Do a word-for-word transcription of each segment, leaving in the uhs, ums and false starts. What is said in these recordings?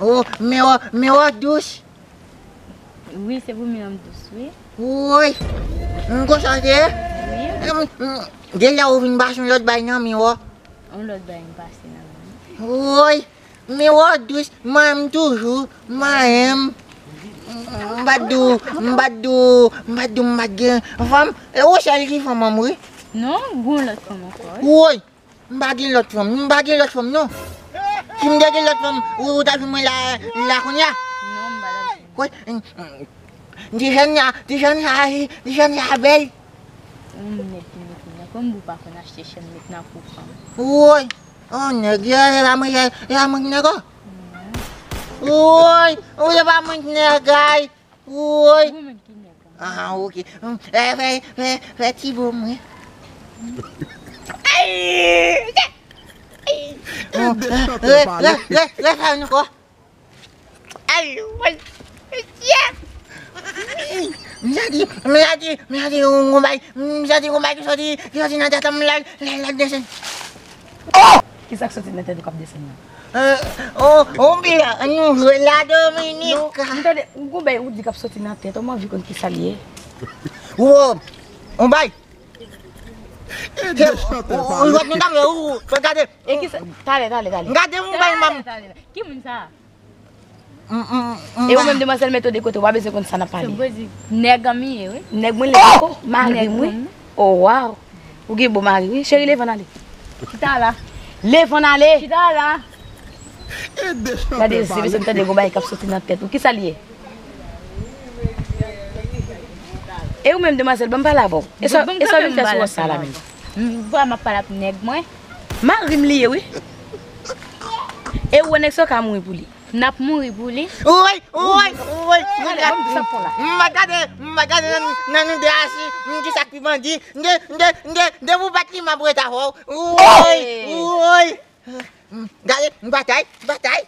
Oh, men wè, men wè dous. Wi, se pou mwen dous, wi. Woy, m konsa te ye. Wi. M, m, de lè ou vin pase yon lòt bay nan men wè. Yon lòt bay m pase nan men. Woy, men wè dous, manyen m toujou, manyen m. M pa t di w, m pa t di w, m pa t di w m pa t gen fanm. E ou sèl ki fanm an m wi. Non, gon lòt fanm ankò, wi. Woy, m pa gen lòt fanm, m pa gen lòt fanm non. Si m te gen lòt fanm, ou, ou ta jwenn mwen la, la kounye a. Non, m pa t ap jwenn. Woy, ti jèn la, ti jèn la, ti jèn la bèl. Yon nèg ki met mwen, kòm ou pa konn achte chèn met nan kou fanm. Woy, yon nèg, e, e pa mwen, e, e pa mwen ki nèg o. Woy, ou se pa mwen ki nèg ay. Woy. Ou menm ki nèg an. Ah, ok. Fè, fè, fè, fè ti bo mwen. Ay! Ay! Refè ankò. Ay, woy. M santi, m santi, m santi yon, yon bay, m santi yon bay ki soti, ki soti nan tèt an m la, la, la desann. Oh! Kisa k soti nan tèt ou k ap desann nan? Euh, oh, oh, bien, nou jwe la Dominika. Non, m tande, ou gon bay ou di k ap soti nan tèt, ou m anvi konn kisa l ye. Ou, on bay. Ou, ou, ou, nou ta vle, ou, ou, gade. E kisa, talè, talè, talè. Gade yon bay, mam. Talè, talè. Ki moun sa? E ou menm demwazèl, mete w de kote, w pa bezwen konn sa n ap pale. Nèg an m ye, wi. Nèg mwen leve, oh, mari m, wi. Oh, waw. Ou gen bon mari, wi. Cheri, leve ann ale. Chita la. Leve ann ale. Chita la. Gade, se bezwen tande gon bagay k ap soti nan tèt ou. Kisa l ye? E ou menm, demwazèl, ban m pale avè w. E sa, e sa w vin fè sou wòch sa la menm? M, m, m ap pale ak nèg mwen. Mari m li ye, wi. E ou wè nèg sa w ka mouri pou li. N ap mouri pou li. Woy, woy, woy. Gade, ban m di sa pou la. M pa gade, m pa gade nan, nan nou de asi, m di sa k pi bandi. M de, m de, m de, de pou bat li, m ap ret avè w. Woy, woy. Gade, batay, batay.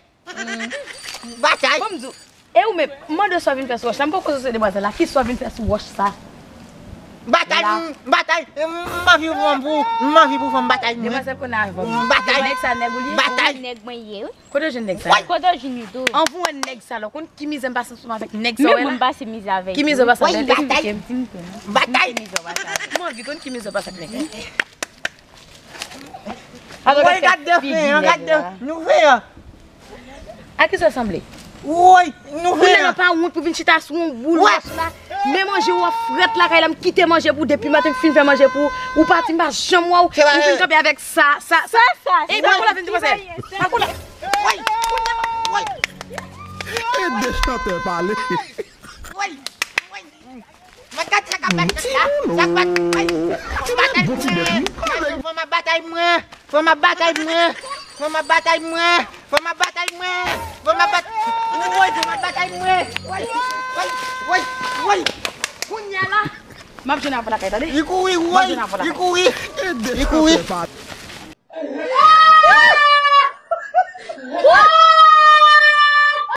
Batay. Ban m di w, e ou menm, m mande w sa w vin fè sou wòch la. M poko sou se demwazèl la. Kisa w vin fè sou wòch sa? Batay, m, batay, m anvi pou fanm pou, m anvi pou fanm batay mwen. Demwazèl konn avè m. Batay. Nèg sa nèg ou li ye? Batay. Nèg mwen ye, wi. Kote w jwenn nèg sa? Kote w jwenn li tou? Anvan w wè nèg sa la, w konn ki mizè m pase ansanm avèk nèg sa w wè la? Men mwen m pase mizè avèk li. Ki mizè w pase avèk li? Eksplike m, di m tou non. Batay. Ki mizè w pase avèk li? M anvi konn ki mizè w pase avèk nèg sa. Woy, gad de fen an, gad de, nou fen an. A kisa w sanble? Woy, nou fen an. Kounye a pa wont pou vin chita sou yon boul wòch la. Men manje w ap frèt lakay la, m kite manje pou w depi maten, m fin fè manje pou ou. Ou pati, m pa janm wè w. Ou vin kanpe avèk sa, sa, sa. Sa, sa, e sa. Pako la vin di mwen sa. Pako la. Woy, kounye a, woy. E de chantè pale. Woy, woy. Mwen gad sa k ap pase la, sa k ap pase. Fò m batay mwen. Fò m batay mwen. Fò m batay mwen. Fò m batay mwen. Fò m batay mwen. Fò m bat-, woy, fò m batay mwen. Woy, woy, woy, woy. Kounye a la, m ap jwenn avè w lakay, tande? Li kouri, woy. Li kouri. Li kouri.